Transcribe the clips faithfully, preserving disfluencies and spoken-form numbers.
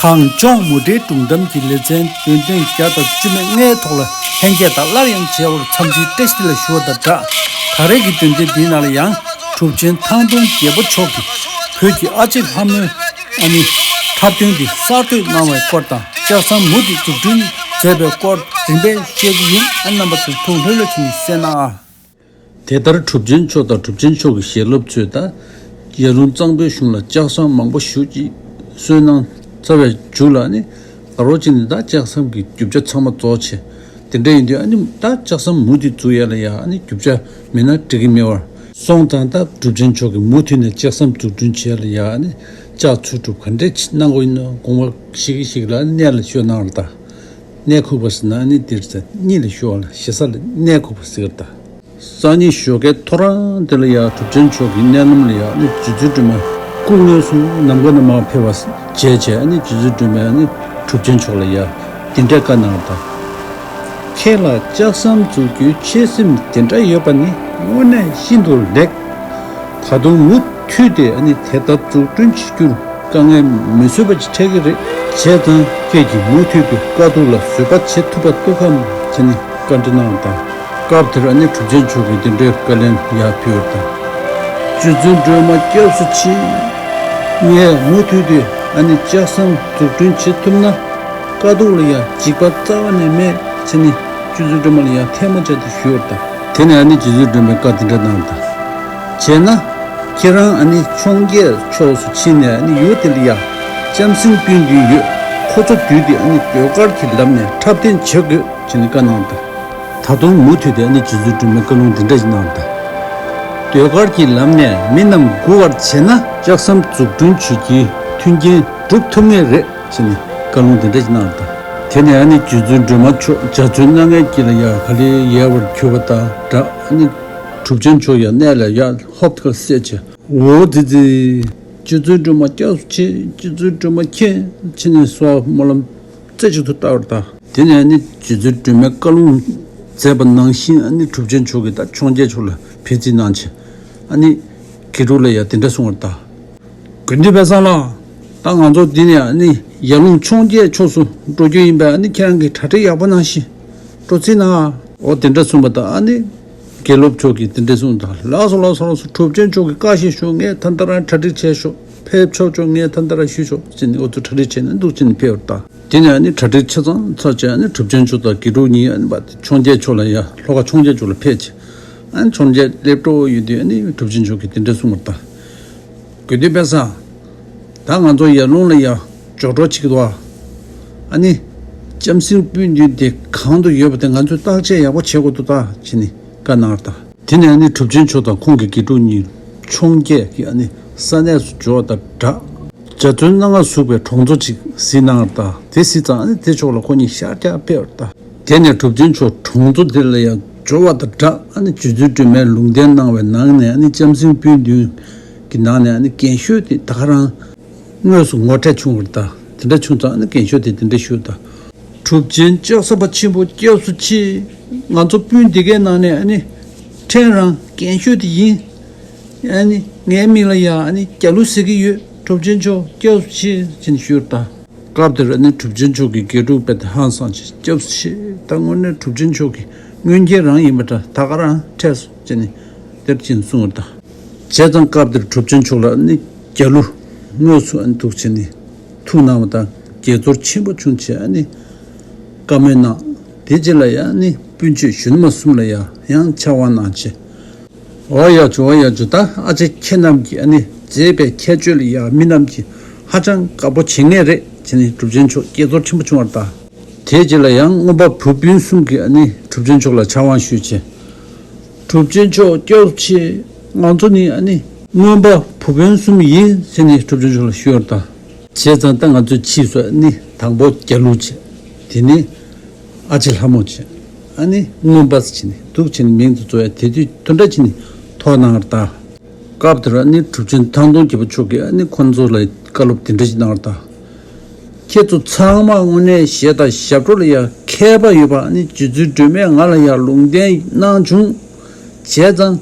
གངས་ལྗོངས་མུ་འབྲེལ་སྒྲུང་གཏམ་གྱི་ལེ་ཚན་འདོན་ཐེངས་བརྒྱ་དང་བཅུ་མེད་ལྔའི་ཐོག་ལ་ལྷན་རྒྱས་དང་སླར་ཡང་མཇལ་བར་འཚམས་འདྲིའི་བཀྲ་ཤིས་བདེ་ལེགས་ཞུ་བ་དང་སྦྲགས། ད་རེས་ཀྱི་འདོན་ཐེངས་འདིའི་ནང་ལ་ཡང་གྲུབ་ཆེན་ཐང་སྟོན་རྒྱལ་པོ་མཆོག་གིས་བོད་ཀྱི་ཨ་ལྕེ་ལྷ་མོའི་ཨ་ནི་འཁྲབ་སྟོན་འདི་གསར་གཏོད་གནང་བའི་སྐོར་དང་ལྕགས་ཟམ་མུ་འདི་འཛུགས་སྐྲུན་མཛད་པའི་སྐོར་རིམ་པས་བཤད་ཀྱི་ཡིན། ཨ་རྣམ་པ་ཚོས་ཐུགས་ལྷོད་ལྷོད་བྱས་ནས་གསན་ཨ། དེ་ལྟར་གྲུབ་ཆེན་མཆོག་དང་གྲུབ་ཆེན་མཆོག་གི་ཞལ་སློབ་ཚོས་ད་ཡར་ཀླུང་གཙང་པོའི་གཞུང་ལ་ལྕགས་ཟམ་མང་པོ་ཞིག་གི་སོན་གནང་ཚར་བའི་མཇུག་ལ་ནི་ད་རོགས་ཅིག་ནི་ད་ལྕགས་ཟམ་གྱི་རྒྱུ་ཆ་ཚང་མ་རྫོགས་བྱས། དེ་འདྲ་ཡིན་དུས་ཨ་ནི་ད་ལྕགས་ཟམ་མུ་དེ་འཛུགས་ཡ་ལ་ཡ་ཨ་ནི་རྒྱུ་ཆ་མེད་ན་འགྲིག་གི་མེད་པར་སོང་ཙང་། ད་གྲུབ་ཆེན་མཆོག་གིས་མུ་མཐུད་ནས་ལྕགས་ཟམ་འཛུགས་སྐྲུན་བྱེད་ཡ་ལ་ཡ་ཨ་ནི་ལྕགས་འཚོལ་སྒྲུབ་ག་འདྲས་གནང་དགོས་ཡིན་ནོ་དགོངས་པ་བཞེས་ཀྱི་ཞིག་ལ་ཨ་ནི་གནས་ལ་ཤོག་གནང་བ་ད། གནས་ཁུག་པ་ཟེར་ན་ཨ་ནི་འདིར་ཟེར་གཉིད་ལ་ཤོར་བ་ལ་ཞེ་ས་ལ་གནས་ཁུག་པ་ཟེར་གི་རེད་ད། སང་ཉིན་ཞོགས་ཀའི་ཐོ་རངས་དེ་ལ་ཡ་གྲུབ་ཆེན་མཆོག་གི་མནལ་ལམ་ལ་ཡ་ཨ་ནི་རྗེ་བཙུན་སྒྲོལ་མ་སྐུ་དངོས་སུ་ནམ་མཁའ་ནས་མར་ཕེབས་པ་མཇལ་བྱས། ཨ་ནི་རྗེ་བཙུན་སྒྲོལ་མས་ཨ་ནི་གྲུབ་ཆེན་མཆོག་ལ་ཡ་འདི་འདྲའི་བཀའ་གནང་བ་དང་། ཁྱེད་ལ་ལྕགས་ཟམ་འཛུགས་རྒྱུའི་ཆོད་སེམས་དེ་འདྲ་ཡོད་པ་ནི་དངོས་གནས་ཤིན་ཏུ་ལེགས། ད་དུང་མུ་མཐུད་དེ་ཨ་ནི་དེ་ལྟར་འཛུགས་སྐྲུན་བྱེད་རྒྱུར་དཀའ་ངལ་མི་བཟོད་པ་ཅིག་འཕྲད་ཀྱི་རེད། བྱས་ཙང་ཁྱེད་ཀྱིས་མུ་མཐུད་དུ་དཀའ་སྡུག་ལ་བཟོད་པ་བྱེད་ཐུབ་པ་འདུག་གམ་བྱས་ནས་བཀའ་འདྲི་གནང་བ་དང་། སྐབས་དེར་ཨ་ནི་གྲུབ་ཆེན་མཆོག་གིས་འདི་འདྲའི་བཀའ་ལན་ཡར་ཕུལ་བ་དང་། རྗེ་བཙུན་སྒྲོལ་མ་སྐྱབས་སུ་མཆི། ངས་མུ་མཐུད་དུ་ཨ་ནི་ལྕགས་ཟམ་འཛུགས་སྐྲུན་བྱེད་ཐུབ་ན། དཀའ་སྡུག་ལ་ཡང་འཇིགས་པ་རྩ་བ་ནས་མེད་བྱས་ནས་རྗེ་བཙུན་སྒྲོལ་མ་ལ་ཡང་ཐལ་མོ་སྦྱར་ཏེ་ཞུས་པ་དང་། དེ་ནས་ཨ་ནི་རྗེ་བཙུན་སྒྲོལ་མས་བཀའ་འདི་འདྲ་གནང་བ་དང་། བྱས་ན་ཁྱེད་རང་ཨ་ནི་འཕྱོངས་རྒྱས་ཕྱོགས་སུ་ཕྱིན་ནས་ཨ་ནི་ཡུལ་དེ་ལ་ཡང་ལྕམ་སྲིང་སྤུན་བདུན་ཡོད། ཁོ་ཚོ་བསྡུས་ཏེ་ཨ་ནི་ཟློས་གར་གྱི་ལམ་ནས་འཁྲབ་སྟོན་བྱེད་དགོས་བྱས་ནས་བཀའ་གནང་བ་དང་། ད་དུང་མུ་མཐུད་དེ་ཨ་ནི་རྗེ་བཙུན་སྒྲོལ་མས་བཀའ་ལུང་འདི་འདྲ་ཞིག་གནང་བ་དང་། ཟློས་གར་གྱི་ལམ་ནས་མི་རྣམས་མགུ་བར་བྱས་ན་ལྕགས་ཟམ་འཛུགས་སྐྲུན་བྱེད་རྒྱུའི་མཐུན་རྐྱེན་སྒྲུབ་ཐུབ་ངེས་རེད་ཟེར་ནས་བཀའ་ལུང་འདི་འདྲ་ཞིག་གནང་བ་དང་། དེ་ནས་ཨ་ནི་རྗེ་བཙུན་སྒྲོལ་མ་མཆོག་འཇའ་ཚོན་སྣ་ལྔའི་དཀྱིལ་ལ་ཡར་ག་ལེར་ཡལ་བར་གྱུར་པ་དང་སྦྲགས། ཨ་ནི་གྲུབ་ཆེན་མཆོག་ཡང་གནས་ལ་ཡར་ཧོབ་ཁ་བསད་བྱས། འོ་ཙི་ཙི། རྗེ་བཙུན་སྒྲོལ་མ་སྐྱབས་སུ་མཆི། རྗེ་བཙུན་སྒྲོལ་མ་མཁྱེན་བྱས་ནས་གསོལ་བ་སྨོན་ལམ་རྩེ་གཅིག་ཏུ་བཏབ་པ་དང་། དེ་ནས་ནི་རྗེ་བཙུན་སྒྲོལ་མའི་བཀའ་ལུང་མཛད་པ་ནང་བཞིན་ཨ་ནི་གྲུབ་ཆེན་མཆོག་གིས་ད་འཕྱོངས་རྒྱས་མཆོག་ལ་ཕེབས་རྩིས་གནང་བྱས། ཨ་ནི་དགེ་ཕྲུག་ལ་ཡང་དེ་འདྲ་གསུངས་པ་དང་། དགེ་འདུན་པ་སངས་ལགས། ད་ང་ཚོ་འདི་ནས་ཨ་ནི་ཡར་ཀླུང་འཕྱོངས་རྒྱས་ཕྱོགས་སུ་འགྲོ་རྒྱུ་ཡིན་པས། ཨ་ནི་ཁྱེད་རང་གིས་གྲ་སྒྲིག་ཡག་པོ་གནང་ཞིག་འགྲོ་རྩིས་གནང་། འོ་དེ་འདྲ་གསུངས་པ་དང་། ཨ་ནི་དགེ་སློབ་ཚོ་གིས་དེ་འདྲ་གསུངས་དང་། ལགས་སོ་ལགས་སོ་ལགས་སོ། གྲུབ་ཆེན་མཆོག་གིས་བཀའ་བཞིན་ཞུ། ངས་ད་ལྟ་རང་གྲ་སྒྲིག་བྱས་ཤོག་ཕེབས་ཆོག་ཆོག་ངས་ད་ལྟ་རང་ཞུས་ཆོག་ཟེར་ནས་འུ་ཚོ་གྲ་སྒྲིག་བྱས་ནས་འདུག་ཟེར་ནས་ཕེབས་པ་དང་། དེ་ནས་ཨ་ནི་གྲ་སྒྲིག་ཆ་ཚང་ཚར་བྱས། ཨ་ནི་གྲུབ་ཆེན་མཆོག་དང་དགེ་ཕྲུག་གཉིས་ཨ་ནི་བ་དེ་འཕྱོངས་རྒྱས་ཕྱོགས་ལ་ཡར་ལྷོ་ཁ་འཕྱོངས་རྒྱས་ཕྱོགས་ལ་ཕེབས་བྱས། ཨ་ནི་འཕྱོངས་རྒྱས་སླེབས་འགྲོ་ཡོད་དུས་ཨ་ནི་གྲུབ་ཆེན་མཆོག་གིས་དེ་འདྲ་གསུངས་པ་དང་། དགེ་འདུན་པ་སངས། ད་ང་ཚོ་ཡར་ཀླུང་ལ་ཡར་འགྲོ་འགྲོ་བྱེད་ཀྱི་འདུག་ཨ། ཨ་ནི་ལྕམ་སྲིང་སྤུན་བདུན་དེ་གང་དུ་ཡོད་པ་དེ་ང་ཚོས་བརྟག་དཔྱད་ཡག་པོ་བྱེད་དགོས་འདུག་ད་བྱས་ནས་བཀའ་གནང་བ་དང་། དེ་ནས་ཨ་ནི་གྲུབ་ཆེན་མཆོག་དང་ཁོང་གི་དགེ་ཕྲུག་གཉིས་འཕྱོངས་རྒྱས་ཀྱི་ཨ་ནི་ས་གནས་སུ་འབྱོར་བ་དང་སྦྲགས། འཇའ་ཚོན་སྣ་ལྔ་ཟུག་པའི་གྲོང་ཚོ་ཅིག་གཟིགས་གནང་བ་དང་། དེ་གཟིགས་ཙང་ཨ་ནི་དེ་ཕྱོགས་ལ་ཁོ་གཉིས་ཤར་རྒྱག་ཕེབས་པ་དང་། དེ་ནས་གྲུབ་ཆེན་མཆོག་གྲོང་ཚོ་དེ་ལ་ཡང་འབྱོར་བ་དང་སྦྲགས། ཨ་ནི་རྗེ་བཙུན་སྒྲོལ་མས་ལུང་བསྟན་གནང་བའི་ནང་ནས་ཨ་ནི་ལྕམ་སྲིང་སྤུན་བདུན་གྱི་ནང་ནས་ཨ་ནི་རྒན་ཤོས་དེ་ད་ག་རང་དངོས་སུ་ངོ་འཕྲད་བྱུང་བ་དང་། དེ་འདྲ་བྱུང་ཙང་ཨ་ནི་རྒན་ཤོས་དེ་དེ་འདྲ་ཞུས་དང་། གྲུབ་ཆེན་ལྕགས་ཟམ་པ་ཆེན་པོ་སྐྱབས་སུ་མཆི། ང་ཚོ་སྤུན་སྡེ་ཁའི་ནང་ནས་ཨ་ནི་ཕྲན་རང་རྒན་ཤོས་དེ་ཡིན། ཨ་ནི་ངའི་མིང་ལ་ཡང་ཨ་ནི་རྒྱ་ལོ་ཟེར་གྱི་ཡོད། གྲུབ་ཆེན་མཆོག་སྐྱབས་སུ་མཆི་ཟེར་ནས་ཞུས་པ་དང་། སྐབས་དེར་ཨ་ནི་གྲུབ་ཆེན་མཆོག་གི་དགེ་ཕྲུག་དཔེ་དེ་ཧང་སངས་བྱས། སྐྱབས་སུ་མཆི། ད་དངོས་གནས་གྲུབ་ཆེན་མཆོག་གི་མངོན་མཁྱེན་རང་ཡིན་པ་འདྲ། ད་ག་རང་འཕྲད་སོང་ཟེར་ནས་དེར་ཕྱིན་གསུངས་པ་དང་། བྱས་ཙང་སྐབས་དེར་གྲུབ་ཆེན་མཆོག་ལ་ཨ་ནི་རྒྱ་ལོ་དངོས་སུ་ཨ་ནི་འདུག་བྱས་ནས་ཐུགས་གནང་བ་དང་། དགྱེས་ཚོར་ཆེན་པོ་བྱུང་བྱས་ཨ་ནི་བཀའ་མོལ་གནང་། དེ་རྗེས་ལ་ཡང་ཨ་ནི་སྤུན་མཆེད་གཞོན་ནུ་མ་གསུམ་ལ་ཡང་ཡང་ཕྱག་དབང་གནང་བྱས། འོ་ཡག་བྱུང་། འོ་ཡག་བྱུང་། ད་ཨ་ཅེ་ཁྱེད་རྣམས་ཀྱིས་ཨ་ནི་མཛད་པའི་ཁྱད་ཆོས་ལ་ཡང་མི་རྣམས་ཀྱིས་ཧ་ཅང་དགའ་པོ་བྱེད་ངེས་རེད་ཟེར་ནས་གྲུབ་ཆེན་མཆོག་དགྱེས་ཚོར་ཆེན་པོ་བྱུང་བ་དང་། དེ་རྗེས་ལ་ཡང་རྔོན་པ་བུ་སྤུན་གསུམ་གྱིས་ཨ་ནི་གྲུབ་ཆེན་མཆོག་ལ་ཕྱག་དབང་ཞུས་བྱས། གྲུབ་ཆེན་མཆོག་སྐྱབས་སུ་མཆི། ང་ཚོ་ནི་ཨ་ནི་རྔོན་པ་བུ་སྤུན་གསུམ་ཡིན་ཟེར་ནས་གྲུབ་ཆེན་མཆོག་ལ་ཞུས་པ་དང་། བྱས་ཙང་ད་ང་ཚོས་ཕྱིས་སུ་ཨ་ནི་དང་པོ་རྒྱ་ལོ་བྱས། དེ་ནས་ཨ་ཅེ་ལྷ་མོ་བྱས། ཨ་ནི་རྔོན་པ་ཟེར་བྱས་ནས་འདུག་བྱས་ནས་མིང་དེ་བཟོ་ཡ་དེ་དུས་དེ་འདྲ་བྱས་ནས་ཐོགས་གནང་བ་དང་། སྐབས་དེར་ཨ་ནི་གྲུབ་ཆེན་ཐང་སྟོང་རྒྱལ་པོ་མཆོག་གིས་ཨ་ནི་ཁོང་ཚོ་ལ་བཀའ་སློབ་དེ་འདྲ་ཞིག་གནང་བ་དང་། ཁྱེད་ཚོ་ཚང་མ་དངོས་གནས་གཞས་དང་ཞབས་བྲོ་ལ་ཡང་མཁས་པ་ཡོད་པ། ཨ་ནི་རྗེ་བཙུན་སྒྲོལ་མས་ང་ལ་ཡང་ལུང་བསྟན་གནང་བྱུང་། བྱས་ཙང་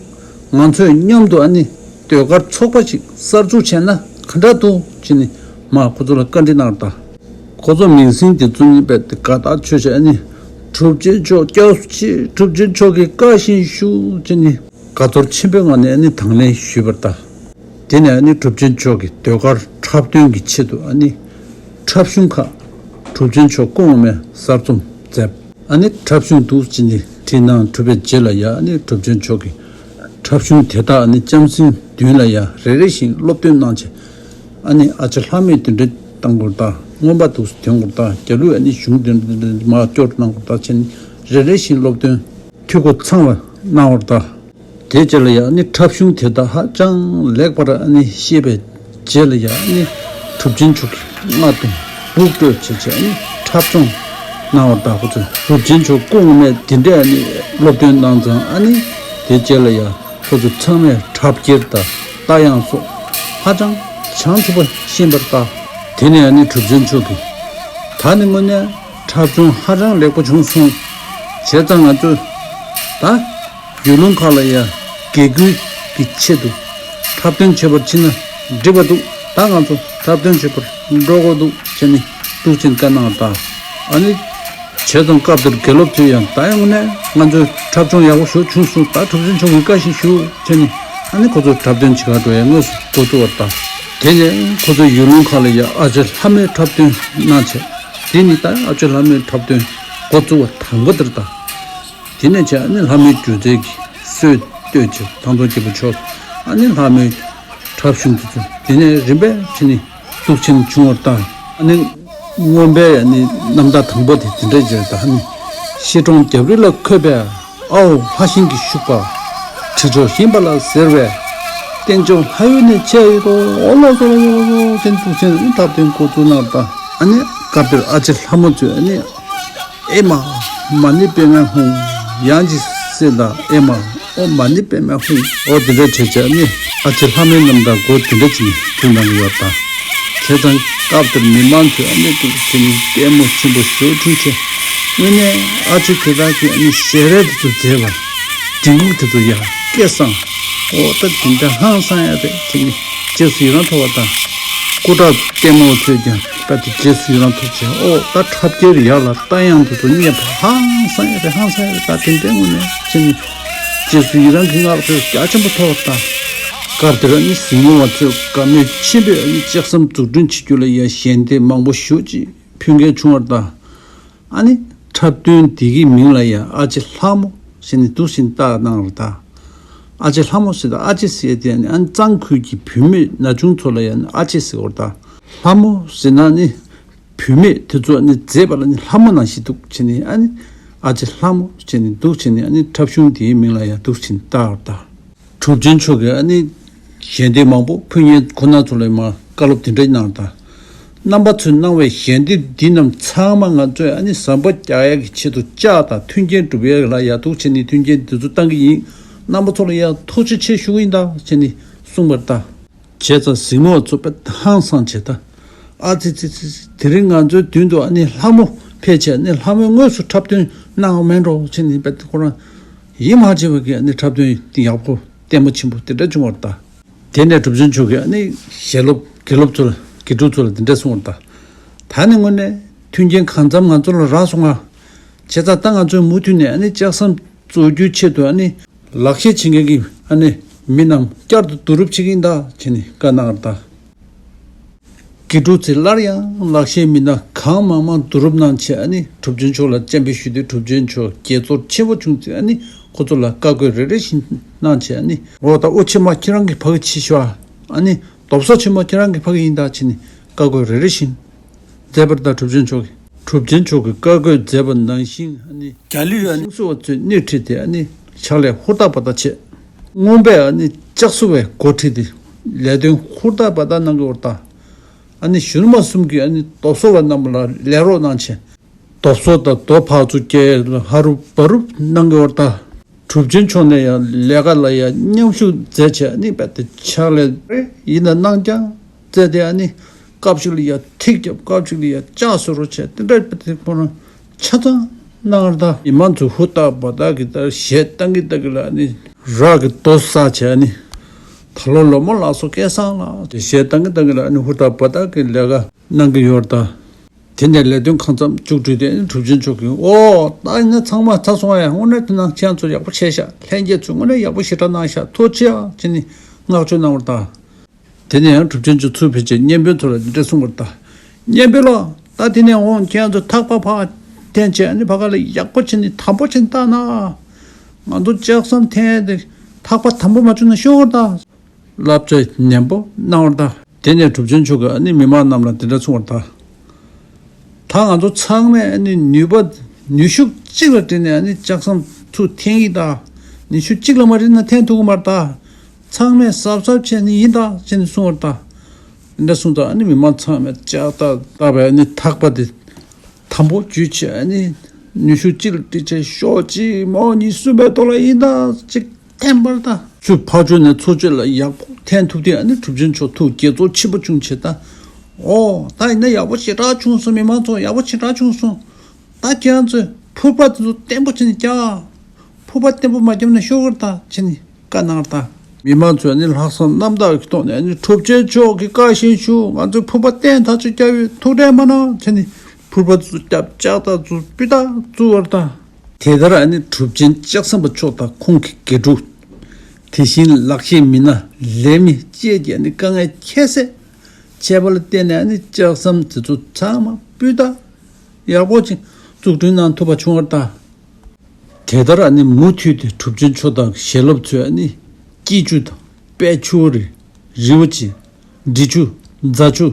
ང་ཚོས་མཉམ་དུ་ཨ་ནི་ཟློས་གར་ཚོགས་པ་ཞིག་གསར་འཛུགས་བྱས་ན་ག་འདྲ་འདུག་ཅེས་ནི་མར་ཁོ་ཚོ་ལ་བཀའ་འདྲི་གནང་བ་དང་། ཁོ་ཚོ་མིང་སྲིང་དེ་ཚོ་གཉིས་པས་དེ་དགའ་ཐག་ཆོད་བྱས། ཨ་ནི་གྲུབ་ཆེན་མཆོག་སྐྱབས་སུ་མཆི། གྲུབ་ཆེན་མཆོག་གི་བཀའ་བཞིན་ཞུ་བྱས་ནས་དགའ་ཚོར་ཆེན་པོའི་ངང་ནས་ཨ་ནི་དང་ལེན་ཞུས་པར་གདའ། དེ་ནས་ཨ་ནི་གྲུབ་ཆེན་མཆོག་གི་ཟློས་གར་འཁྲབ་སྟོན་གྱི་ཆེད་དུ་ཨ་ནི་འཁྲབ་གཞུང་ཁག་གྲུབ་ཆེན་མཆོག་སྐུ་ངོ་མས་གསར་རྩོམ་མཛད། ཨ་ནི་འཁྲབ་གཞུང་འདུག་ཅེས་ནི་བྲིས་གནང་གྲུབ་པའི་རྗེས་ལ་ཡ། ཨ་ནི་གྲུབ་ཆེན་མཆོག་གིས་འཁྲབ་གཞུང་དེ་དག་ཨ་ནི་ལྕམ་སྲིང་བདུན་ལ་ཡ་རེ་རེ་བཞིན་སློབ་སྟོན་གནང་བྱས། ཨ་ནི་ཨ་ཅེ་ལྷ་མོས་དེ་འདྲ་བཏང་དགོས་དང་། རྔོན་པ་འདུག་སྟོན་དགོས་དང་། རྒྱ་ལུས་ཨ་ནི་གཞུང་དེ་འདྲ་མ་སྐྱོར་གནང་དགོས་དང་བྱས་ནས་རེ་རེ་བཞིན་སློབ་སྟོན་འཐུས་སྒོ་ཚང་བ་གནང་བར་གདའ། དེའི་རྗེས་ལ་ཡང་ནི་འཁྲབ་གཞུང་དེ་དག་ཧ་ཅང་ལེགས་པར་ནི་ཤེས་པའི་རྗེས་ལ་ཡང་ནི་གྲུབ་ཆེན་མཆོག་གི་མངའ་གདུང་འབུགས་སྤྲོད་བྱེད་ཆེད་ནི་འཁྲབ་སྦྱོང་གནང་བར་གདའ། ཁོ་ཚོས་གྲུབ་ཆེན་མཆོག་སྐུ་ངོ་མས་དེ་འདྲའི་ནི་སློབ་སྟོན་གནང་ཙང་། ཨ་ནི་དེའི་རྗེས་ལ་ཡང་ཁོ་ཚོ་ཚང་མས་འཁྲབ་འཁྱེར་དང་རྟ་དབྱངས་སོགས་ཧ་ཅང་བྱང་ཆུབ་པ་ཤེས་པར་གདའ། དེ་ནས་ཨ་ནི་གྲུབ་ཆེན་མཆོག་གིས་ད་ནི་དངོས་གནས་འཁྲབ་སྦྱོང་ཧ་ཅང་ལེགས་པོ་བྱུང་སོང་། བྱས་ཙང་ང་ཚོས་ད་ཡུལ་ལུང་ཁག་ལ་ཡ་དགེ་སྐུལ་གྱི་ཆེད་དུ་འཁྲབ་སྟོན་བྱེད་པར་ཕྱིན་ན་འགྲིག་པ་འདུག། ད་ང་ཚོ་འཁྲབ་སྟོན་བྱེད་པར་འགྲོ་དགོས་འདུག་ཅེས་ནི་འདུག་ཅེས་བཀའ་གནང་བ་དང་། ཨ་ནི་བྱས་ཙང་སྐབས་དེར་དགེ་སློབ་ཚོས་ཡང་ད་ཡོང་ནས་ང་ཚོའི་འཁྲབ་སྦྱོང་ཡག་པོ་ཞིག་བྱུང་སོང་། ད་གྲུབ་ཆེན་མཆོག་གི་བཀའ་བཞིན་ཞུ་ཅེས་ནི། ཨ་ནི་ཁོ་ཚོ་འཁྲབ་སྟོན་བྱེད་གར་འགྲོ་ཡ་དངོས་སུ་འགོ་བཙུགས་པ་དང་། དེ་ནས་ཁོ་ཚོ་ཡུལ་ལུང་ཁག་ལ་ཡ་ཨ་ཅེ་ལྷ་མོའི་འཁྲབ་སྟོན་གནང་བྱས། དེ་ནི་ད་ཨ་ཅེ་ལྷ་མོའི་འཁྲབ་སྟོན་འགོ་བཙུགས་པ་དང་པོ་དེར་གདའ། དེ་ནས་བྱས་ཨ་ནི་ལྷ་མོའི་སྒྱུ་རྩལ་གྱི་སྲོལ་གཏོད་ཅིང་དང་ཐོག་སྐྱེས་བུ་མཆོག་ཨ་ནི་ལྷ་མོའི་འཁྲབ་གཞུང་དེ་ཚོ་དེ་ནས་རིམ་པས་བྱས་ནས་འདུག་ཕྱིན་བྱུང་བར་གདའ། ཨ་ནི་རྔོན་པའི་ཨ་ནི་རྣམ་ཐར་དང་པོ་དེ་དེ་འདྲ་བྱས་གདའ། ཨ་ནི་ཤེལ་གྲོང་རྒྱབ་རི་ལ་འཁོད་པའི་ཨའོ་ལྷ་ཤིང་གི་ཤུག་པ། དྲི་མཆོག་ཤིང་པ་ལ་ཟེར་བའི་རྟེན་མཆོག་ལྷ་ཡུལ་ནས་མཆེད་ཡོད་དོ། ཨོ་ལོ་ཙོ་ལོ་ཙོ་ལོ་ཙོ་ཅེས་འདུག་ཕྱིན་ཨ་ནི་འཁྲབ་སྟོན་འགོ་བཙུགས་གནང་བར་གདའ། ཨ་ནི་སྐབས་དེར་ཨ་ཅེ་ལྷ་མོ་ཚོས་ཨ་ནི། ཨེ་མ། མ་ཎི་པདྨེ་ཧཱུྃ། ཡང་ཅིག་གསན་དང་ཨེ་མ། ཨོཾ་མ་ཎི་པདྨེ་ཧཱུྃ། ཨོ་དེ་འདྲ་བྱས་བྱས་ནི་ཨ་ཅེ་ལྷ་མོའི་རྣམ་ཐར་འགོ་དེ་འདྲ་བྱས་ནས་བཙུགས་གནང་གི་ཡོད་དང་། བྱས་ཙང་སྐབས་དེར་མི་མང་ཚོས་ཨ་ནི་འདུག་བྱས་ནས་ལྟད་མོ་ཆེན་པོ་ཞེ་པོ་བྱུང་བྱས། དངོས་གནས་ཨ་ཅེ་དེ་དག་གིས་ཨ་ནི་ཞལ་རས་དེ་ཚོ་མཛེས་པ། མགྲིན་གླུ་དེ་ཚོ་ཡང་སྐད་གསང་། ཨོ་ད་དེ་འདྲ་ཧང་སང་ཡ་རེད་བྱས་ནས་རྗེས་སུ་ཡི་རང་ཐོབ་པ་དང་། སྐུ་དྲག་ལྟད་མོ་ཚོས་ཀྱང་ད་དེ་རྗེས་སུ་ཡི་རང་ཐོབ་བྱས། ཨོ་ད་འཁྲབ་འཁྱེར་ཡག་ལ་རྟ་དབྱངས་དེ་ཚོ་རྙེད་པ་ཧང་སང་ཡ་རེད། ཧང་སང་ཡ་རེད། ད་དེ་འདྲའི་ངོས་ནས་བྱས་ནས་རྗེས་སུ་ཡི་རང་གི་བསྔགས་བརྗོད་རྒྱ་ཆེན་པོ་ཐོབ་པ་དང་། སྐབས་དེར་ནི་གཟིགས་མོ་བ་ཚོས་དགའ་མོས་ཆེན་པོས་ལྕགས་ཟམ་འཛུགས་སྐྲུན་བྱེད་རྒྱུ་ལ་ཡ་ཞལ་འདེབས་མང་པོ་ཞེ་ཅིག་ཕུལ་མཁན་བྱུང་བར་གདའ། ཨ་ནི་འཁྲབ་སྟོན་འདི་གི་མིང་ལ་ཡང་ཨ་ཅེ་ལྷ་མོ་ཞེས་ནི་འདུག་ཟེར་བཏགས་གནང་བར་གདའ། ཨ་ཅེ་ལྷ་མོ་ཟེར་ད་ཨ་ཅེ་ཟེར་དེ་ནི་ཨ་ནི་གཙང་ཁུལ་གྱི་བུད་མེད་ན་ཆུང་ཚོ་ལ་ཡང་ཨ་ཅེ་ཟེར་བར་གདའ། ལྷ་མོ་ཟེར་ན་ནི་བུད་མེད་དེ་ཚོ་ནི་མཛེས་པ་ལ་ནི་ལྷ་མོ་ནང་བཞིན་འདུག་བྱས་ནི་ཨ་ནི་ཨ་ཅེ་ལྷ་མོ་ཞེས་ནི་འདུག་བྱས་ནི་ཨ་ནི་འཁྲབ་གཞུང་དེའི་མིང་ལ་ཡང་འདུག་ཟེར་བཏགས་བར་གདའ། གྲུབ་ཆེན་མཆོག་གིས་ཨ་ནི་ཞལ་འདེབས་མང་པོ་ཕུལ་མཁན་ཁོ་ན་ཚོ་ལ་མར་བཀའ་སློབ་དེ་འདྲ་གནང་དང་། རྣམ་པ་ཚོས་གནང་བའི་ཞལ་འདེབས་འདི་རྣམས་ཚང་མ་ང་ཚོས་ཨ་ནི་ཟམ་པ་རྒྱག་ཡག་གི་ཆེད་དུ་བཅག་དང་མཐུན་རྐྱེན་སྒྲུབ་ཡག་ལ་ཡག་འདུག་བྱས་ནས་མཐུན་རྐྱེན་འདི་ཚོ་བཏང་གི་ཡིན། རྣམ་པ་ཚོ་ལ་ཡང་ཐུགས་རྗེ་ཆེ་ཞུ་གི་ཡིན་ད་བྱས་ནས་གསུངས་པར་གདའ། བྱས་ཙང་གཟིགས་མོ་བ་ཚོ་དཔེ་ཧང་སངས་བྱས་ད། ཨ་ཙི་ཙི་ཙི་ཙི། དེ་རིང་ང་ཚོའི་མདུན་དུ་ཨ་ནི་ལྷ་མོ་ཕེབས་བྱས་ནི་ལྷ་མོས་དངོས་སུ་འཁྲབ་སྟོན་གནང་བ་མེད་འགྲོ་བྱས་ནི་དཔེ་ཁོ་རང་ཡིད་མ་ཆེས་པ་གི་ཨ་ནི་འཁྲབ་སྟོན་དེ་ཡག་པོ་ལྟད་མོ་ཆེན་པོ་དེ་འདྲ་བྱུང་བར་གདའ། དེ་ནས་གྲུབ་ཆེན་མཆོག་གིས་ཨ་ནི་ཞལ་སློབ་དགེ་སློབ་ཚོ་ལ་དགེ་ཕྲུག་ཚོ་ལ་འདི་འདྲ་གསུངས་པར་གདའ། ད་ནི་དངོས་གནས་མཐུན་རྐྱེན་གང་འཚམ་ང་ཚོ་ལ་རག་སོང་ང་། བྱས་ཙང་ད་ང་ཚོས་མུ་མཐུད་ནས་ཨ་ནི་ལྕགས་ཟམ་བཟོ་རྒྱུའི་ཆེད་དུ་ཨ་ནི་ལག་ཤེས་བྱེད་མཁན་གྱི་ཨ་ནི་མི་རྣམས་བསྐྱར་དུ་བསྡུ་རུབ་བྱེད་ཀྱི་ཡིན་ད་བྱས་ནས་བཀའ་གནང་བར་གདའ། དགེ་ཕྲུག་ཚོས་སླར་ཡང་ལག་ཤེས་མི་སྣ་གང་མང་མང་བསྡུ་རུབ་གནང་བྱས་ཨ་ནི་གྲུབ་ཆེན་མཆོག་ལ་སྤྱན་འབུལ་ཞུས་ཏེ་གྲུབ་ཆེན་མཆོག་དགྱེས་ཚོར་ཆེན་པོ་བྱུང་ཚེ་ཨ་ནི་ཁོ་ཚོ་ལ་བཀའ་བཀོད་རེ་རེ་བཞིན་གནང་བྱས་ཨ་ནི། འོ་ད་དབུ་ཆེན་མ་ཁྱེད་རང་གི་ཕ་གི་ཕྱི་ཤོག་ཨ་ནི་རྡོབ་སོ་ཆེན་མོ་ཁྱེད་རང་གི་ཕ་གི་ཡིན་ད་བྱས་ནས་བཀའ་བཀོད་རེ་རེ་བཞིན་མཛད་པར་གདའ། གྲུབ་ཆེན་མཆོག་གིས་གྲུབ་ཆེན་མཆོག་གིས་བཀའ་བཀོད་མཛད་པ་ནང་བཞིན་ཨ་ནི་རྒྱ་ལུས་ཨ་ནི་སྲིང་སོ་བ་ཚོས་སྣེ་ཁྲིད་དེ་ཨ་ནི་ཕྱག་ལས་ཧུར་ཐག་འབད་ཐག་བྱས། རྔོན་པས་ཨ་ནི་ལྕགས་བཟོ་བའི་འགོ་ཁྲིད་དེ་ལས་དོན་ཧུར་ཐག་འབད་ཐག་གནང་གི་ཡོད་པར་གདའ། ཨ་ནི་གཞོན་ནུ་མ་གསུམ་གྱིས་ཨ་ནི་རྡོབ་སོ་བ་རྣམས་ལ་ལས་རོགས་གནང་བྱས། རྡོབ་སོ་དང་རྡོ་ཕར་ཚུར་བཀལ་ཧ་རུབ་བ་རུབ་གནང་གི་ཡོད་པར་གདའ། གྲུབ་ཆེན་མཆོག་ནས་ཡང་ལས་ཀ་ལ་ཡང་མཉམ་ཞུགས་མཛད་བྱས་ཨ་ནི་རྦད་དེ་ཕྱག་ལས་རེ་ཡིན་ན་གནང་རྐྱང་བཙལ་ཏེ་ཨ་ནི་སྐབས་ཤིག་ལ་ཡང་ཐིག་རྒྱབ། སྐབས་ཤིག་ལ་ཡང་ལྕགས་བཟོ་རོགས་བྱས། དེ་འདྲ་རྦད་དེ་ཁོ་རང་ཆ་ཚང་གནང་བར་གདའ། མི་མང་ཚོས་ཧུར་ཐག་འབད་ཐག་གིས་ད་གཞས་བཏང་གི་བཏང་གི་ལ་ཨ་ནི་རག་གི་རྡོ་བསགས་བྱས་ཨ་ནི་ད་ལོ་ལོ་མོ་ལགས་སོ་སྐལ་བཟང་ལགས་དེ་གཞས་བཏང་གི་བཏང་གི་ལ་ཨ་ནི་ཧུར་ཐག་འབད་ཐག་གིས་ལས་ཀ་གནང་གི་ཡོད་པར་གདའ། དེ་ནས་ལས་དོན་གང་འཚམ་མཇུག་སྒྲིལ་ཏེ་གྲུབ་ཆེན་མཆོག་གིས། ཨོ་ད་ཡིན་ན་ཚང་མ་ཚར་སོང་ཨ། དངོས་གནས་དེ་ནང་ཁྱེད་ཚོ་ཡག་པོ་བྱས་ཤག་ལྷན་རྒྱས་ཚོས་དངོས་གནས་ཡག་པོ་ཞེ་དྲག་གནང་ཤག་ཐུགས་རྗེ་ཆེ་ཨ་ཅེས་ནི་བསྔགས་བརྗོད་གནང་བར་གདའ། དེ་ནས་ཡང་གྲུབ་ཆེན་མཆོག་ཚུར་ཕེབས་རྗེས་གཉན་དཔོན་ཚོ་ལ་འདི་འདྲ་གསུངས་པར་གདའ། གཉན་དཔོན་ལགས། ད་དེ་ནས་འོང་ཁྱེད་ཚོ་ཐག་པ་ཕར་འཐེན་བྱས་ཨ་ནི་ཕ་ག་ལ་ཡག་པོ་བྱས་ནས་དམ་པོ་བྱས་ནས་བལྟ་ན། ང་ཚོ་ལྕགས་ཟམ་འཐེན་དེ་ཐག་པ་དམ་པོ་མ་བྱུང་ན་ཤོར་བར་གདའ། བསླབ་བྱ་ནན་པོ་གནང་བར་གདའ། དེ་ནས་གྲུབ་ཆེན་མཆོག་གིས་ཨ་ནི་མི་མང་རྣམས་ལ་འདི་འདྲ་གསུངས་པར་གདའ། ད་ང་ཚོ་ཚང་མས་ཨ་ནི་ནུས་པ་ནུས་ཤུགས་གཅིག་ལ་བསྒྲིལ་ནས་ཨ་ནི་ལྕགས་ཟམ་ཚུར་འཐེན་གྱི་གདའ། ནུས་ཤུགས་གཅིག་ལ་མ་བསྒྲིལ་ན་འཐེན་ཐུབ་ཀྱི་མ་རེད་གདའ། ཚང་མས་གཟབ་གཟབ་བྱས་ནས་ཡིན་གདའ་ཅེས་ནས་གསུངས་པར་གདའ། འདི་འདྲ་གསུངས་ཙང་ཨ་ནི་མི་མང་ཚང་མས་ལྕགས་ཐག་བཏགས་པའི་ཨ་ནི་ཐག་པ་དེ་དམ་པོ་འཇུས་བྱས་ཨ་ནི་ནུས་ཤུགས་གཅིག་ལ་བསྒྲིལ་བྱས་ཤོག་གཅིག་མོ་གཉིས་གསུམ་པའི་ཐོག་ལ་ཡིན་གདའ་ཅིག་འཐེན་པར་གདའ། ཚུར་ཕར་ཕྱོགས་ནས་ཚུར་ཕྱོགས་ལ་ཡག་པོ་འཐེན་ཐུབ་དུས་ཨ་ནི་གྲུབ་ཆེན་མཆོག་ཐུགས་དགྱེས་ཚོར་ཆེན་པོ་བྱུང་བྱས་གདའ། ཨོ་ད་ཡིན་ན་ཡག་པོ་ཞེ་དྲག་བྱུང་སོང་། མི་མང་ཚོ་ཡག་པོ་ཞེ་དྲག་བྱུང་སོང་། ད་ཁྱེད་རང་ཚོས་ཕུར་པ་དེ་ཚོ་བརྟན་པོ་བྱས་ནས་རྒྱག་ཕུར་པ་བརྟན་པོ་མ་བརྒྱབ་ན་ཤོར་གི་རེད་ད་ཅེས་ནས་བཀའ་གནང་བར་གདའ། མི་མང་ཚོས་ནི་ལྷག་བསམ་རྣམ་དག་གི་ཐོག་ནས་ནི་གྲུབ་ཆེན་མཆོག་གི་བཀའ་བཞིན་ཞུ། ང་ཚོས་ཕུར་པ་བརྟན་ཐག་ཆོད་རྒྱག་ཡོད། ཐུགས་ཁྲལ་མ་གནང་ཅེས་ནས་ཕུར་པ་དེ་ཚོ་བརྒྱབ། ལྕགས་ཐག་ཚོ་སྤུས་དག་བཙུགས་པར་གདའ། དེ་ལྟར་ཨ་ནི་གྲུབ་ཆེན་ལྕགས་ཟམ་པ་མཆོག་དང་ཁོང་གི་དགེ་ཕྲུག་དེ་བཞིན་ལག་ཤེས་མི་སྣ་ལས་མི་བཅས་ཀྱིས་ཨ་ནི་དཀའ་ངལ་ཁྱད་བསད་བྱས་པ་ལ་བརྟེན་ནས་ཨ་ནི་ལྕགས་ཟམ་དེ་ཚོ་ཚང་མ་སྤུས་དག་ཡག་པོ་ཅིག་འཛུགས་སྐྲུན་གནང་ཐུབ་པ་བྱུང་བར་གདའ། དེ་ལྟར་ཨ་ནི་མུ་མཐུད་དེ་གྲུབ་ཆེན་མཆོག་དང་ཞལ་སློབ་ཚོས་ཨ་ནི་སྐྱིད་ཆུ་དང་དཔལ་ཆུ་བོ་རི། རི་བོ་ཆེ། འབྲི་ཆུ། རྫ་ཆུ།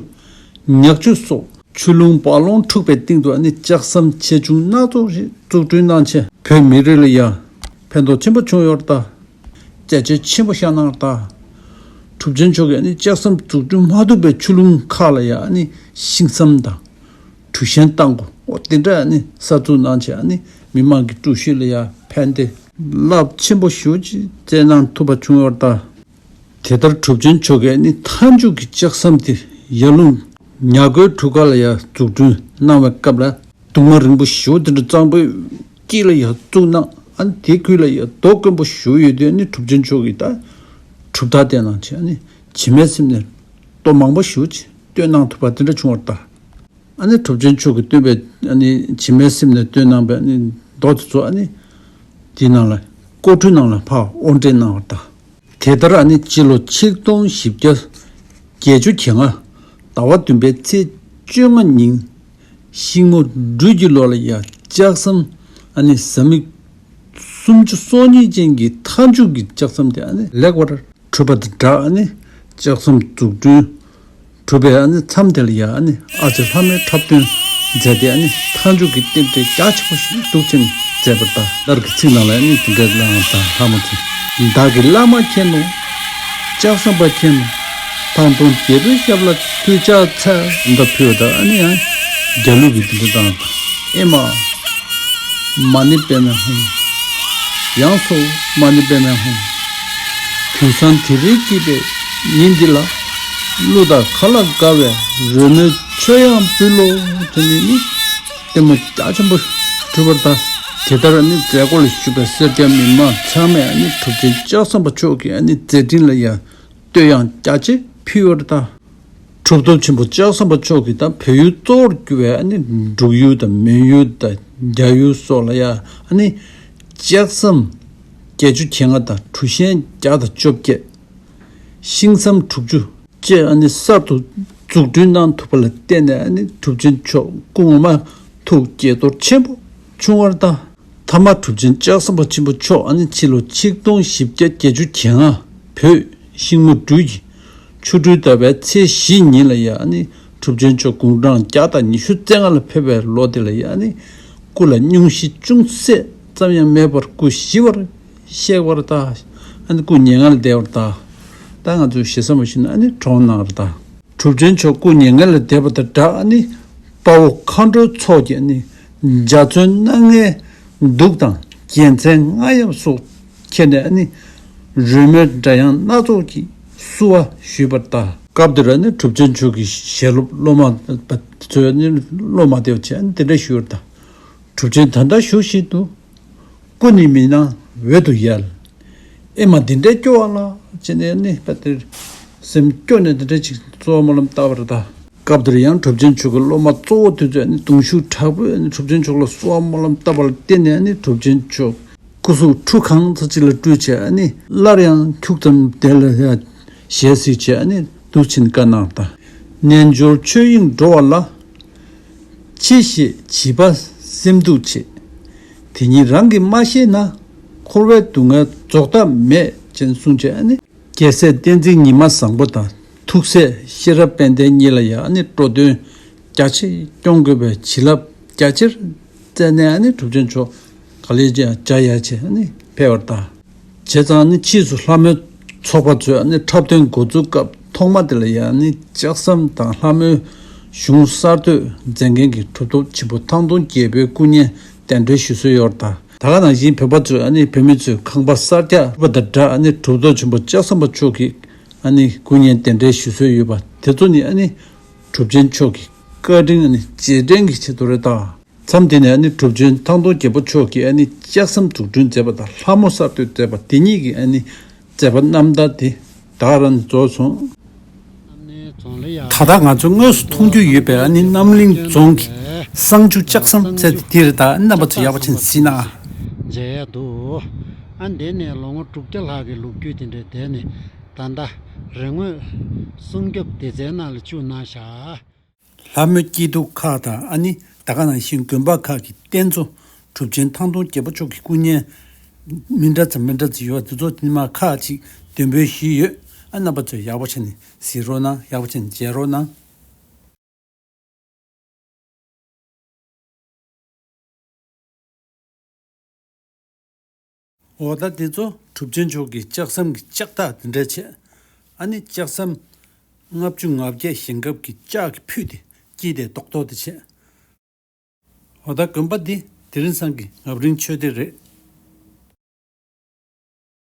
ཉག་ཆུ་སོགས་ཆུ་ཀླུང་འབའ་ཀློང་འཁྲུགས་པའི་སྟེང་དུ་ཨ་ནི་ལྕགས་ཟམ་ཆེ་ཆུང་སྣ་ཚོགས་ཤིག་འཛུགས་སྐྲུན་གནང་བྱས་བོད་མི་རིགས་ལ་ཡང་ཕན་ཐོགས་ཆེན་པོ་བྱུང་ཡོད་རེད་ད། རྒྱ་ཆེ་ཆེན་པོ་བཞག་གནང་རེད་ད། གྲུབ་ཆེན་མཆོག་གིས་ཨ་ནི་ལྕགས་ཟམ་འཛུགས་སྐྲུན་མ་ཐུབ་པའི་ཆུ་ཀླུང་ཁག་ལ་ཡང་ཨ་ནི་ཤིང་ཟམ་དང་གྲུ་ཤན་བཏང་དགོས། འོ་དེ་འདྲ་ཨ་ནི་གསར་འཛུགས་གནང་བྱས་ཨ་ནི་མི་མང་གི་འགྲུལ་བཞུད་ལ་ཡང་ཕན་བདེ་རླབས་ཆེན་པོ་ཞེ་པོ་ཅིག་བསྩལ་གནང་ཐུབ་པ་བྱུང་ཡོད་རེད་ད། དེ་ལྟར་གྲུབ་ཆེན་མཆོག་གིས་ནི་མཐའ་མཇུག་གི་ལྕགས་ཟམ་དེ་ཡར་ཀླུང་ཉ་རྒོད་གྲུ་ཁ་ལ་ཡང་འཛུགས་སྐྲུན་གནང་བའི་སྐབས་ལ་གདུང་མ་རིང་པོ་ཞེ་པོ་དེ་འདྲ་གཙང་པོའི་དཀྱིལ་ལ་ཡང་བཙུགས་གནང་། ཨ་ནི་དེའི་ཁུལ་ལ་ཡང་རྡོ་དཀོན་པོ་ཞེ་པོ་ཡོད་དུས་ནི་གྲུབ་ཆེན་མཆོག་གིས་ད་གྲུབ་རྟགས་བསྟན་གནང་བྱས་ཨ་ནི་བྱེ་མའི་སེམས་ནས་རྡོ་མང་པོ་ཞེ་པོ་ཅིག་བཏོན་གནང་ཐུབ་པ་དེ་འདྲ་བྱུང་བར་གདའ། ཨ་ནི་གྲུབ་ཆེན་མཆོག་གིས་བཏོན་པའི་ཨ་ནི་བྱེ་མའི་སེམས་ནས་བཏོན་གནང་པའི་ཨ་ནི་རྡོ་དེ་ཚོ་ཨ་ནི་དེའི་ནང་ལ་ཀོ་ཁྲུའི་ནང་ལ་ཕར་དབོར་འདྲེན་གནང་བར་གདའ། དེ་ལྟར་ཨ་ནི་སྤྱི་ལོ་ཆིག་སྟོང་བཞི་བརྒྱ་བརྒྱད་ཅུ་གྱ་ལྔ་ཟླ་བ་བདུན་པའི་ཚེས་བཅོ་ལྔ་ཉིན་ཤིང་མོ་སྦྲུལ་གྱི་ལོ་ལ་ཡ་ལྕགས་ཟམ་ཨ་ནི་ཟམ་མིག་སུམ་ཅུ་སོ་གཉིས་ཅན་གྱི་མཐའ་མཇུག་གི་ལྕགས་ཟམ་དེ་ཨ་ནི་ལེགས་པར་གྲུབ་པ་དང་སྦྲགས་ཨ་ནི་ལྕགས་ཟམ་འཛུགས་སྐྲུན་གྲུབ་པའི་ཨ་ནི་མཚམས་དེ་ལ་ཡ་ཨ་ནི་ཨ་ཙི་ལྷ་མོའི་འཁྲབ་སྟོན་མཛད་དེ་ཨ་ནི་མཐའ་མཇུག་གི་རྟེན་འབྲེལ་རྒྱ་ཆེན་པོ་ཞིག་འདུག་ཅེས་མཛད་པར་གདའ། སླར་གྱི་ཚིག་ནང་ལ་ཨ་ནི་དེ་འདྲའི་གླེང་བ་དང་ལྷ་མོ་ཚེ་བདག་གི་བླ་མ་མཁྱེན་ནོ། ལྕགས་ཟམ་པ་མཁྱེན་ནོ། ཐང་སྟོང་རྒྱལ་པོའི་ཞབས་ལ་གུས་ཕྱག་འཚལ་འདི་ཕུལ་བ་དང་ཨ་ནི་ཡང་རྒྱ་གླུ་གི་དེ་འདྲ་བཏང་བ་དང་ཨེ་མ། མ་ཎི་པདྨེ་ཧཱུྃ། ཡང་སོ་མ་ཎི་པདྨེ་ཧཱུྃ། དུས་བཟང་དེ་རིང་སྐྱིད་པའི་ཉིན་འདི་ལ། གླུ་དང་གར་ལ་དགའ་བའི་རོལ་མོའི་མཆོད་དབྱངས་འབུལ་ལོ། དེ་ནས་ནི་ལྟད་མོ་རྒྱ་ཆེན་པོ་གྲུབ་པར་གདའ། དེ་ལྟར་ནི་མཛད་སྒོ་ལ་ཞུགས་པའི་སེར་སྐྱ་མི་མང་ཚང་མས་ནི་གྲུབ་ཆེན་ལྕགས་ཟམ་པ་མཆོག་གི་ནི་མཛད་འཕྲིན་ལ་ཡང་བསྟོད་དབྱངས་རྒྱ་ཆེ་ཕུལ་བར་གདའ། གྲུབ་ཐོབ་ཆེན་པོ་ལྕགས་ཟམ་པ་མཆོག་གིས་ད་བོད་ཡུལ་གཙོ་བོར་གྱུར་པའི་ཨ་ནི་འབྲུག་ཡུལ་དང་མོན་ཡུལ་དང་རྒྱ་ཡུལ་སོགས་ལ་ཡང་ཨ་ནི་ལྕགས་ཟམ་བརྒྱད་ཅུ་གྱ་ལྔ་དང་གྲུ་ཤན་བརྒྱ་དང་བཅོ་བརྒྱད། ཤིང་ཟམ་དྲུག་ཅུ་བཅས་ཨ་ནི་གསར་དུ་འཛུགས་སྐྲུན་གནང་ཐུབ་པ་ལ་བརྟེན་ནས་ཨ་ནི་གྲུབ་ཆེན་མཆོག་སྐུ་ངོ་མ་ཐུགས་དགྱེས་ཚོར་ཆེན་པོ་བྱུང་བར་གདའ། མཐའ་མ་གྲུབ་ཆེན་ལྕགས་ཟམ་པ་ཆེན་པོ་མཆོག་ཨ་ནི་ཕྱི་ལོ་ཆིག་སྟོང་བཞི་བརྒྱ་བརྒྱད་ཅུ་གྱ་ལྔ་བོད་ཤིང་མོ་སྦྲུལ་གྱི་ཆོ་འཕྲུལ་ཟླ་བའི་ཚེས་བཞི་ཉིན་ལ་ཡ་ཨ་ནི་གྲུབ་ཆེན་མཆོག་དགུང་གྲངས་བརྒྱ་དང་ཉི་ཤུ་རྩ་ལྔ་ལ་ཕེབས་པའི་ལོ་དེ་ལ་ཡ་ཨ་ནི་སྐུ་ལ་སྙུང་གཞི་ཅུང་ཟད་ཙམ་ཡང་མེད་པར་སྐུ་ཞི་བར་གཤེགས་པར་གདའ། ཨ་ནི་སྐུ་མྱ་ངན་ལས་འདས་པར་གདའ། ད་ང་ཚོས་ཞེ་ས་མ་ཞུས་ན་ཨ་ནི་གྲོངས་གནང་བར་གདའ། གྲུབ་ཆེན་མཆོག་སྐུ་མྱ་ངན་ལས་འདས་པ་དང་སྦྲགས་ཨ་ནི་དཔའ་བོ་མཁའ་འགྲོའི་ཚོགས་ཀྱིས་ཨ་ནི་འཇའ་ཚོན་སྣ་ལྔའི་གདུགས་དང་རྒྱལ་མཚན་རྔ་ཡབ་སོགས་ཁྱེར་ནས་ཨ་ནི་རོལ་མོའི་སྒྲ་དབྱངས་སྣ་ཚོགས་ཀྱིས་བསུ་བ་ཞུས་པར་གདའ། སྐབས་དེར་ཨ་ནི་གྲུབ་ཆེན་མཆོག་གི་ཞལ་སློབ་སློབ་མ་པ་ཚོས་ཨ་ནི་བློ་མ་བདེ་བ་བྱས་ཨ་ནི་དེ་འདྲ་ཞུས་པར་གདའ། གྲུབ་ཆེན་ད་ལྟ་བཞུགས་བཞིན་དུ། སྐུ་ནི་མི་སྣང་འོད་དུ་ཡལ། ཨེ་མ་འདི་འདྲའི་སྐྱོ་བ་ལ་ཅེས་ནས་ནི་དཔེ་དེར་སེམས་སྐྱོ་ནས་འདི་འདྲ་ཅིག་གཙོ་བོ་སྨོན་ལམ་བཏབ་པར་གདའ། སྐབས་དེར་ཡང་གྲུབ་ཆེན་མཆོག་གི་སློབ་མ་གཙོ་བོ་དེ་ཚོས་ཨ་ནི་གདུང་ཤུགས་དྲག་པོས་ཨ་ནི་གྲུབ་ཆེན་མཆོག་ལ་གསོལ་བ་སྨོན་ལམ་བཏབ་པ་ལ་བརྟེན་ནས་ཨ་ནི་གྲུབ་ཆེན་མཆོག་སྐུ་གཟུགས་ཁྲུ་གང་ཙམ་ཅིག་ལ་སྤྲུལ་བྱས་ཨ་ནི་སླར་ཡང་ཁྱུག་ཙམ་དེ་ལ་ཡང་ཞལ་གཟིགས་བྱས་ཨ་ནི་འདུག་ཕྱིན་བཀའ་གནང་དང་། རྣལ་འབྱོར་ཆོས་དབྱིངས་འགྲོ་བ་ལ། ཕྱི་ཞེས་བྱིས་པ་སེམས་སྡུག་བྱེད། དེ་ཉིད་རང་གིས་མ་ཤེས་ན། འཁོར་བའི་སྡུག་བསྔལ་རྫོགས་མཐའ་མེད་ཅེས་གསུངས་བྱས་ཨ་ནི། རྒྱལ་སྲས་བསྟན་འཛིན་ཉི་མ་བཟང་པོ་དང་ཐུགས་སྲས་ཤེས་རབ་དཔལ་ལྡན་གཉིས་ལ་ཡང་ཨ་ནི་འགྲོ་དོན་རྒྱ་ཆེ་སྐྱོང་དགོས་པའི་བྱིན་རླབས་རྒྱ་ཆེར་སྩལ་ནས་ཨ་ནི་གྲུབ་ཆེན་མཆོག་ག་ལེར་ཀྱང་བྱ་ཡ་ཆེ་ཨ་ནི་ཕེབས་པར་གདའ། བྱས་ཙང་ཨ་ནི་ཕྱིས་སུ་ལྷ་མོའི་ཚོགས་པ་ཚོས་ཨ་ནི་འཁྲབ་སྟོན་འགོ་འཛུགས་སྐབས་ཐོག་མ་དེ་ལ་ཡང་ཨ་ནི་ལྕགས་ཟམ་དང་ལྷ་མོའི་གཞུང་གསར་གཏོད་མཛད་མཁན་གྱི་གྲུབ་ཐོབ་ཆེན་པོ་ཐང་སྟོང་རྒྱལ་པོའི་སྐུ་བརྙན་གདན་འདྲེན་ཞུ་སྲོལ་ཡོད་པར་གདའ། ད་ག་ནང་བཞིན་བོད་པ་ཚོས་ཨ་ནི་བོད་མི་ཚོས་ཁང་པ་གསར་རྒྱག་པ་དང་སྦྲགས་ཨ་ནི་གྲུབ་ཐོབ་ཆེན་པོ་ལྕགས་ཟམ་པ་མཆོག་གི་ཨ་ནི་སྐུ་བརྙན་གདན་འདྲེན་ཞུ་སྲོལ་ཡོད་པ་དེ་ཚོ་ནི་ཨ་ནི་གྲུབ་ཆེན་མཆོག་གི་བཀའ་དྲིན་ཨ་ནི་རྗེས་དྲན་གྱི་ཆེད་དུ་རེད་གདའ། མཚམས་དེ་ནས་ཨ་ནི་གྲུབ་ཆེན་ཐང་སྟོང་རྒྱལ་པོ་མཆོག་གིས་ཨ་ནི་ལྕགས་ཟམ་འཛུགས་སྐྲུན་མཛད་པ་དང་ལྷ་མོ་གསར་གཏོད་མཛད་པ་དེ་གཉིས་ཀྱི་ཨ་ནི་མཛད་པ་རྣམ་ཐར་དེ་ད་ག་རང་ནས་རྫོགས་སོང་། ད་ལྟ་ང་ཚོ་དངོས་སུ་མཐོང་རྒྱུ་ཡོད་པའི་ཨ་ནི་རྣམ་གླིང་རྫོང་གི་གསང་ཆུ་ལྕགས་ཟམ་ཟེར་དེ་འདི་རེད་གདའ། རྣམ་པ་ཚོ་ཡག་པོ་བྱས་ནས་གཟིགས་གནང་། མཇལ་ཡ་འདུག་ཨ་འདི་ནས་ལོ་ངོ་དྲུག་བརྒྱ་ལྷག་གི་ལོ་རྒྱུས་དེ་འདྲའི་དེ་ནི་ད་ལྟ་རི་ངོས་སྲུང་སྐྱོབ་སྡེ་ཚན་ནང་ལ་བཅུག་གནང་བཞག་ལྷ་མོའི་སྐྱིད་སྡུག་ཁག་དང་ཨ་ནི་ད་ག་ནང་བཞིན་དགོན་པ་ཁག་གི་རྟེན་གཙོ་གྲུབ་ཆེན་ཐང་སྟོང་རྒྱལ་པོ་མཆོག་གི་སྐུ་བརྙན་མི་འདྲ་ཙམ་མི་འདྲ་ཙམ་ཡོད་པ་དེ་ཚོ་དེ་མ་ཁག་ཅིག་འདོན་སྤེལ་ཞུས་ཡོད། ཨ་རྣམ་པ་ཚོས་ཡག་པོ་བྱས་ནས་གཟིགས་རོགས་གནང་། ཡག་པོ་བྱས་ནས་མཇལ་རོགས་གནང་། འོ་ད་དེ་ཚོ་གྲུབ་ཆེན་མཆོག་གི་ལྕགས་ཟམ་གྱི་ལྕགས་ཐག་དེ་འདྲ་བྱས། ཨ་ནི་ལྕགས་ཟམ་ལྔ་བཅུ་ང་བརྒྱད་བཞེངས་སྐབས་ཀྱི་ལྕགས་ཀྱི་ཕུད་དེ་དཀྱིལ་དེ་རྡོག་རྡོག་དེ་བྱས། འོ་ད་དགོན་པ་འདི་དེ་རིང་སང་གི་ངབ་རིང་ཆོས་སྡེ་རེད།